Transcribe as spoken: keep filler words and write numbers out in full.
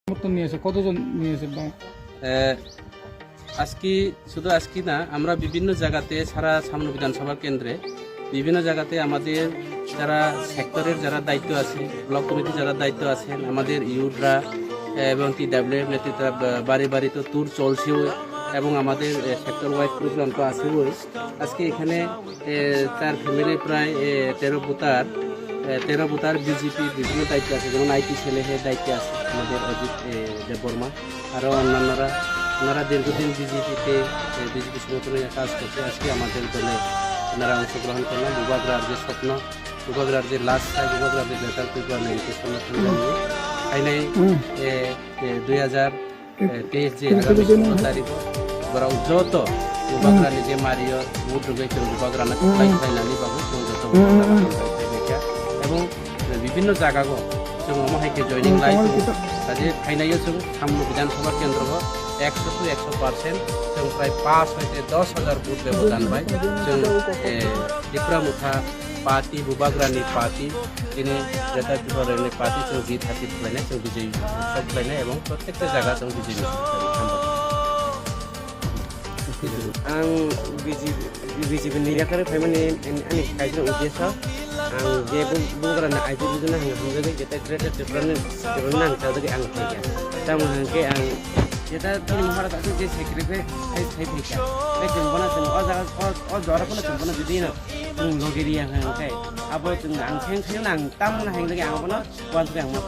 সমর্থন নিয়েছে, কতজন নিয়েছে বা? এ, আজকে, শুধু আজকে না, আমরা বিভিন্ন জায়গাতে সারা ছামনু বিধানসভা কেন্দ্রে বিভিন্ন জায়গাতে আমাদের যারা সেক্টরের যারা দায়িত্ব আছে, ব্লক কমিটি যারা দায়িত্ব আছেন, আমাদের ইউথরা, এ, এবং টিডাব্লিউএফ নেতৃত্ব, বা-, বাড়ি বাড়ি তো ট্যুর চলছেও এবং আমাদের, এ, সেক্টর ওয়াইজ প্রোগ্রাম তো আছেও। আজকে এখানে, এ, তার ফ্যামিলি প্রায়, এ, তেরো ভোটার, এ, তেরো ভোটার বিজেপি বিভিন্ন দায়িত্বে আছে, যেমন আইটি সেলে হে দায়িত্বে আছে আমাদের অজিত, এ, দেববর্মা, আরও অন্যান্যরা। ওনারা দীর্ঘদিন বিজেপিতে, এ, বিজেপি সংগঠনে কাজ করছে। আজকে আমাদের দলে ওনারা অংশগ্রহণ করলেন। বুবাগ্রার যে স্বপ্ন, বুবাগ্রার যে লাজ চাই, বুবাগ্রার যে বেতার ত্রিপুরা ল্যান্ডকে সমর্থন জানিয়ে, ফাইনালি, এ, এ, দুই হাজার তেইশ যে আগামী ষোলো তারিখ, borok joto Bubagrani je Mario vote rwgwi chwng Bubagrano kwplai khlainani bagwi chwng joto Bubagrano hambai khlaikha. Ebong bibhinno jagao chwng omo hai khe joining lai tongo. Kaje phainaio chwng Samno Bidhan Sabha Kendro o ekso to ekso percent chwng prai panch hoite dos hajar vote bebodan bai chwng, eh, Tipra Motha party, Bubagrani party, tini Greater Tipralandni party chwng jit hasil khlainai, chwng bijoi utsob khlainai ebong prottekta jaga chwng bijoi misil khlainai. Hambai. Ang B J P, B J P ni yakarwi phaimani ani kaisa uddesho, ang je Bu-, Bubagrani ideology no ang hamjagwi, jeta Greater Tipraland, Tipraland no ang chajagwi ang phaikha. Tamo hwnkhe ang jeta chini Maharaj aswk je sacrifice khai phaikha. Tei chwng bono chwng o jaga, o, o jora phano chwng bono jodi no chwng logi riya hwnkhe, abo chwng ang theng theng ang tamna hwnkhe ang bono uansukha ang ma.